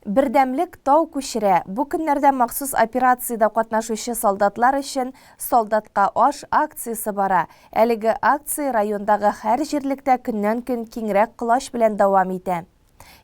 Бердәмлек тау күчерә, бу көннәрдә махсус операциядә катнашучы солдатлар өчен Солдатка аш акциясе бара. Әлеге акция райондагы һәр җирлектә көннән-көн киңрәк колач белән дәвам итә.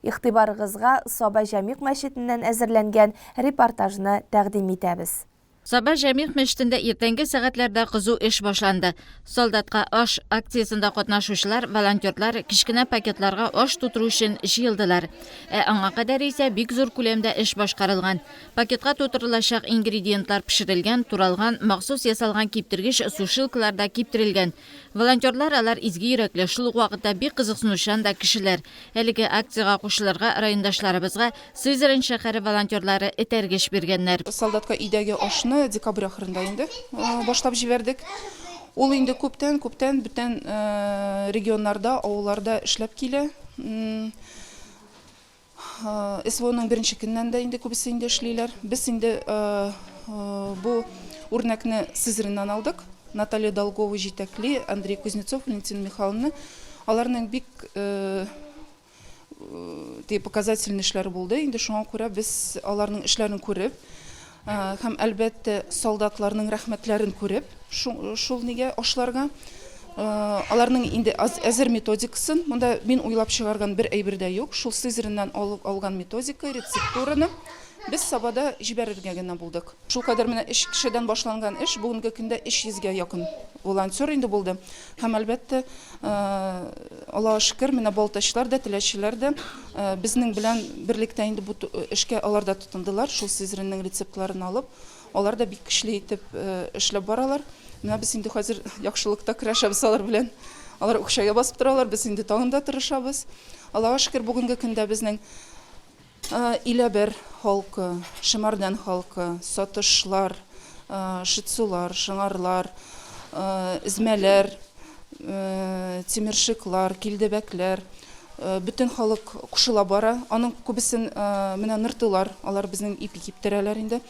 Игътибарыгызга Саба Җәмигъ мәчетеннән әзерләнгән репортажны тәкъдим итәбез. Саба Җәмигъ мәчетендә иртәнге сәгатьләрдә кызу эш башланды. Солдатка аш акциясендә катнашучылар, волонтерлар кечкенә пакетларга аш тутыру өчен җыелдылар. Ә аңа кадәр исә бик зур күләмдә эш башкарылган. Пакетка тутырылачак ингредиентлар пешерелгән, туралган, махсус ясалган киптергеч сушилкаларда киптерелгән. Волонтерлар алар изге йөрәкле, шул ук вакытта бик кызыксынучан да кешеләр. Әлеге акциягә кушылырга райондашларыбызга Сызрань шәһәре волонтерлары этәргеч биргәннәр. Солдатка өйдәге ашны декабрь ахырында инде башлап җибәрдек. Ул инде күптән, күптән бүтән регионнарда, авылларда эшләп килә. СВОның беренче көннән дә инде күбесе инде эшлиләр. Без инде бу үрнәкне Сызраньнан алдык. Наталья Долгова җитәкли, Андрей Кузнецов, Валентина Михайловна. Аларның бик показательный эшләре булды. Инде шуңа күрә без аларның эшләрен күреп һәм, әлбәттә, солдатларның рәхмәтләрен күреп, шул нигә ашларга Аларның инде әзер методикасын, монда мин уйлап чыгарган бер әйбер дә юк, шул Сызраньнан алып алган методика, рецептураны без Сабада җибәрергә генә булдык. Шулкадәр менә өч кешедән башланган эш бүгенге көндә 300 гә якын волонтер инде булды. Һәм, әлбәттә, Аллага шөкер, менә балтачлар да, теләчеләр дә безнең белән берлектә инде бу эшкә алар да тотындылар, шул Сызраньның рецептларын алып. Алар да бик көчле итеп эшләп баралар. Менә без инде хәзер яхшылыкта көрәшәбез алар белән. Алар үкчәгә басып торалар, без инде тагын да тырышабыз. Аллага шөкер, бүгенге көндә безнең Иләбәр халкы, Шемәрдән халкы, Сатышлар, Шытсулар, Шыңарлар, Эзмәләр, Тимершыклар, Килдебәкләр, Бөтен халык кушыла бара. Аның күбесен менә ныртылар, алар безнең ипи киптерәләр инде.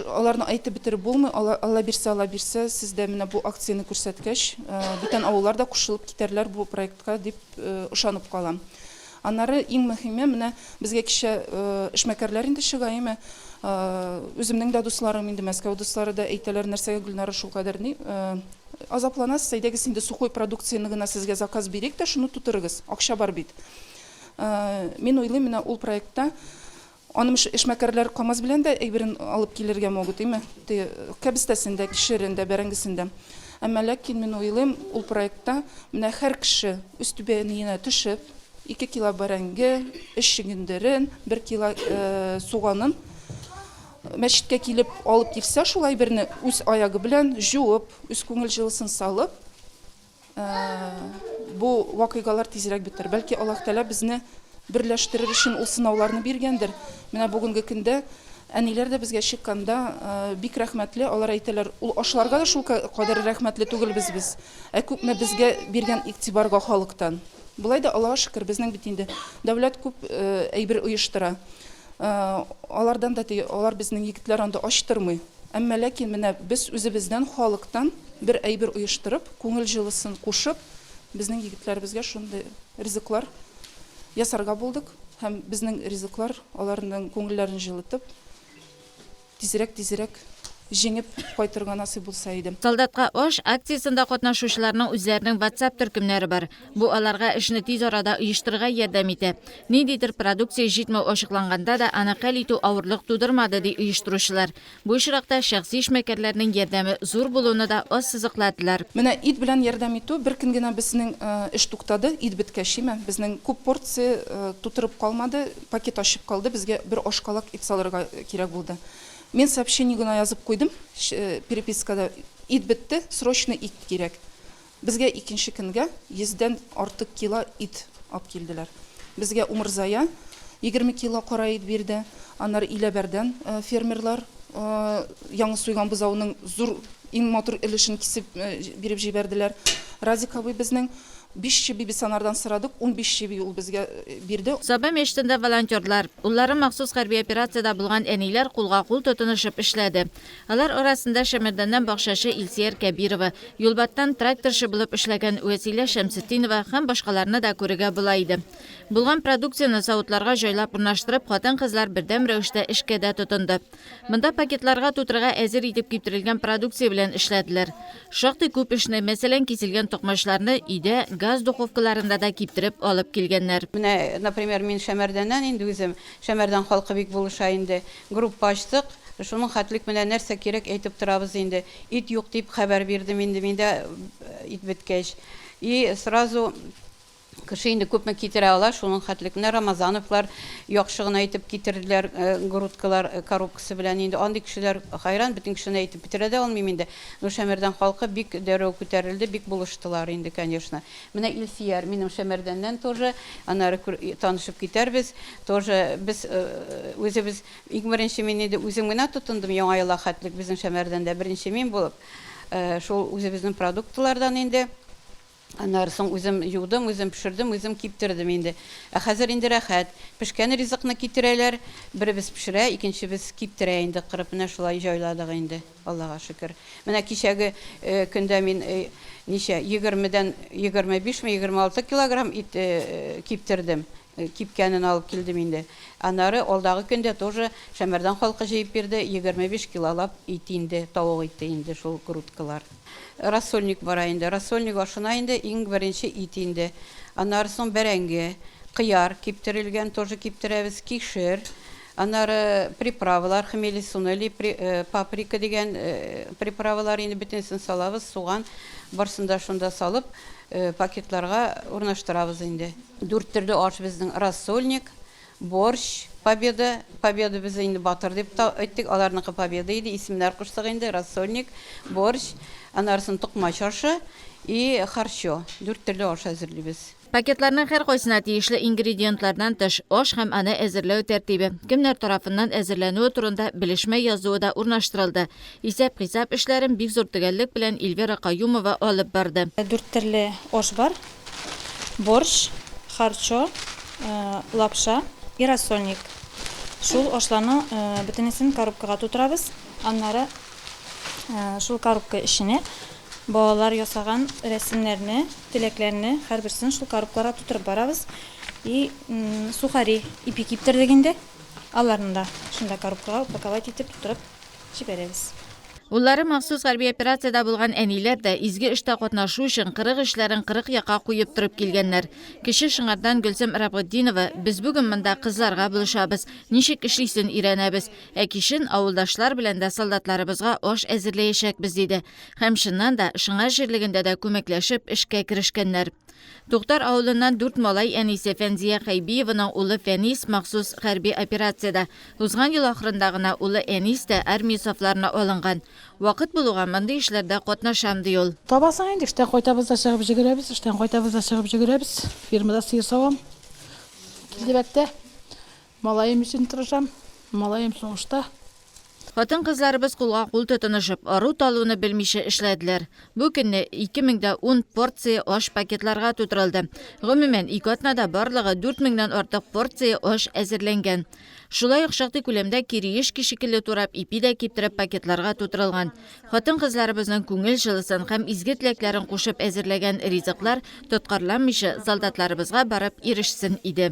Аларны әйтеп бетереп булмый. Алла бирсә, Алла бирсә, сез дә менә бу акцияне күрсәткәч, бүтән авыллар да кушылып китәрләр бу проектка дип ышанып калам. Аннары иң мөһиме, менә безгә кичә эшмәкәрләр инде чыга, әйме. Үземнең дә дусларым инде, Мәскәү дуслары да әйтәләр, нәрсәгә Гөлнара шулкадәр ни Азапланасыз, әйдәгез инде сухой продукцияне генә сезгә заказ бирик тә, шуны тутырыгыз, акча бар бит. Мин уйлыйм, менә ул проектта аның эшмәкәрләр КАМАЗ белән дә әйберен алып килергә могут, име? Кәбестәсен дә, кишерен дә, бәрәңгесен дә. Әмма ләкин мин уйлыйм, ул проектта менә һәр кеше үз түбәненә төшеп, 2 кило бәрәңге, өч чөгендерен, бер кило суганын Мәчеткә килеп алып килсә шул әйберне үз аягы белән җуып, үз күңел җылысын салып, бу вакыйгалар тизрәк бетер. Бәлки Аллаһ Тәгалә безне берләштерер өчен ул сынауларны биргәндер. Менә бүгенге көндә әниләр дә безгә чыкканда бик рәхмәтле. Алар әйтәләр, ул ашларга да шул кадәр рәхмәтле түгелбез без, ә күпме безгә биргән игътибарга халыктан. Болай да Аллага шөкер, безнең бит инде дәүләт күп әйбер оештыра. Алардан да теге, алар безнең егетләр анда ачтырмый. Әмма ләкин менә без үзебездән, халыктан бер әйбер оештырып, күңел җылысын кушып, безнең егетләребезгә шундый ризыклар ясарга булдык. Һәм безнең ризыклар аларның күңелләрен җылытып, Тизрәк-тизрәк җиңеп кайтырга насыйп булса иде. Солдатка аш акциясендә катнашучыларның үзләренең WhatsApp төркемнәре бар. Бу аларга эшне тиз арада оештырырга ярдәм итә. Ниндидер продукция җитмәү ачыкланганда да аны хәл итү авырлык тудырмады, ди оештыручылар. Бу очракта шәхси эшмәкәрләрнең ярдәме зур булуны да ассызыкладылар. Менә ит белән ярдәм итү, бер көн генә безнең эш туктады, ит беткәч, име, безнең күп порция тутырып калмады, Пакет ачып калды, безгә бер ашкалак ит салырга кирәк булды. Мин сообщение гына язып куйдым, перепискада, ит бетте, срочно ит кирәк. Безгә икенче көнгә йөздән артык кило ит алып килделәр. Безгә Умырзая 20 кило кара ит бирде, аннары Иләбәрдән фермерлар яңа суйган бозауның зур, иң матур өлешен кисеп биреп җибәрделәр. Радик абый безнең Биш чеби без анардан сорадык, 15 чеби ул безгә бирде. Саба мәчетендә волонтерлар, уллары махсус хәрби операциядә булган әниләр кулга-кул тотынышып эшләде. Алар арасында Шәмәрдәннән бакчачы Илсөяр Кәбирова, Юлбаттан тракторчы булып эшләгән Вәсилә Шәмсетдинова һәм башкаларны да күрергә була иде. Булган продукцияне савытларга җайлап урнаштырып, хатын-кызлар бердәм рәвештә эшкә дә тотынды. Монда пакетларга тутырырга әзер итеп киптерелгән продукция белән эшләделәр. Шактый күп эшне, мәсәлән, киселгән токмачларны өйдә газ духовкаларында да киптереп алып килгәннәр. Менә, например, мин Шәмәрдәннән инде үзем. Шәмәрдән халкы бик булыша инде. Группа ачтык. Шуның хәтлек менә нәрсә кирәк әйтеп торабыз инде. Ит юк дип хәбәр бирдем инде мин дә ит беткәч. И сразу Кеше инде күпме китерә ала, шуның хәтлек. Менә Рамазановлар яхшы гына итеп китерделәр грудкалар коробкасы белән инде. Андый кешеләр хәйран, бөтен кешене әйтеп бетерә дә алмыйм инде. Но Шәмәрдән халкы бик дәррәү күтәрелде, бик булыштылар инде, конечно. Менә Илсөяр, минем Шәмәрдәннән тоже, аннары танышып китәрбез. Тоже без үзебез, иң беренче мин инде үзем генә тотындым Яңа елга хәтлек безнең Шәмәрдәндә беренче мин булып. Шул үзебезнең продуктылардан инде. Аннары соң үзем юдым, үзем пешердем, үзем киптердем инде. Ә хәзер инде рәхәт. Пешкән ризыкны китерәләр. Беребез пешерә, икенчебез киптерә инде кырып. Менә шулай җайладык инде, Аллага шөкер. Менә кичәге көндә мин ничә, егермедән 25 ме, 26 килограмм ит киптердем. Кипкәнен алып килдем инде. Аннары алдагы көндә тоже Шәмәрдән халкы җыеп бирде, 25 килолап ит инде, тавык ите инде шул грудкалар. Рассольник бара инде. Рассольник ашына инде иң беренче ит инде. Аннары соң бәрәңге, кыяр киптерелгән, тоже киптерәбез, кишер. Аннары приправалар, хмели-сунели, паприка дигән приправалар инде бөтенесен салабыз, суган, барысын да шунда салып, пакетларга урнаштырабыз инде. Дүрт төрле аш безнең, рассольник, Борщ, Победа, Победа без инде Батыр дип та әйттек, аларныкы Победа иде, исемнәр куштык инде, рассольник, борщ, аннары токмач ашы и харчо, дүрт төрле аш әзерлибез. Пакетларның һәркайсына тиешле ингредиентлардан тыш, аш һәм аны әзерләү тәртибе, кемнәр тарафыннан әзерләнүе турында белешмә язуы да урнаштырылды. Исәп-хисап эшләрен бик зур төгәллек белән Эльвира Каюмова алып барды. Дүрт төрле аш бар, Борщ, харчо, лапша и рассольник. Шул ашларның бөтенесен коробкага тутырабыз. Аннары шул коробка эченә балалар ясаган рәсемнәрне, теләкләрне һәрберсен шул коробкаларга тутырып барабыз. И сухари, ипи киптердек инде. Аларны да шунда коробкага упаковать итеп тутырып җибәрәбез. Уллары махсус хәрби операциядә булган әниләр дә изге эштә катнашу өчен 40 эшләрен 40 якка куеп торып килгәннәр. Кече Шыңардан Гөлсем Рабгытдинова, Без бүген монда кызларга булышабыз, ничек эшлисен өйрәнәбез. Ә кичен авылдашлар белән дә солдатларыбызга аш әзерләячәкбез, диде. Һәм чыннан да, Шыңар җирлегендә дә күмәкләшеп эшкә керешкәннәр. Туктар авылыннан дүрт малай әнисе Фәнзия Хәйбиеваның улы Фәнис махсус хәрби операциядә. Узган ел ахырында гына улы Әнис тә армия сафларына алынган. Вакыт булуга мондый эшләрдә катнашам, ди ул. Табасың инде, эштән кайтабыз да чыгып җөгерәбез, эштән кайтабыз да чыгып җөгерәбез. Фермада сыер савам. Килдебәктә. Малаем өчен тырышам. Малаем сугышта. Хатын-кызларыбыз кулга-кул тотынышып, ару-талуны белмичә эшләделәр. Бу көнне 2010 порция аш пакетларга тутырылды. Гомумән, ике атнада барлыгы 4 меңнән артык порция аш әзерләнгән. Шулай ук шактый күләмдә кириешки шикелле турап ипи дә киптереп пакетларга тутырылган. Хатын-кызларыбызның күңел җылысын һәм изге теләкләрен кушып әзерләгән ризыклар тоткарланмыйча солдатларыбызга барып ирешсен иде.